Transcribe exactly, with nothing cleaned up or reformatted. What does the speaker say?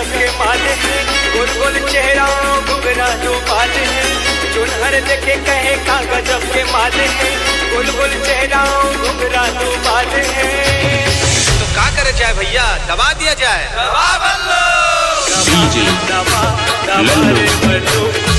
के माल है, गोल गोल चेहरा, घुघरा दो बाल है। जोन हर देखे कहे का गजब के माल है, गोल गोल चेहरा, घुघरा दो बाल है। तो का करे जाए भैया, दबा दिया जाए। दबा बल्लो। दबा, DJ दबा, दबा लल्लू। रे बल्लो।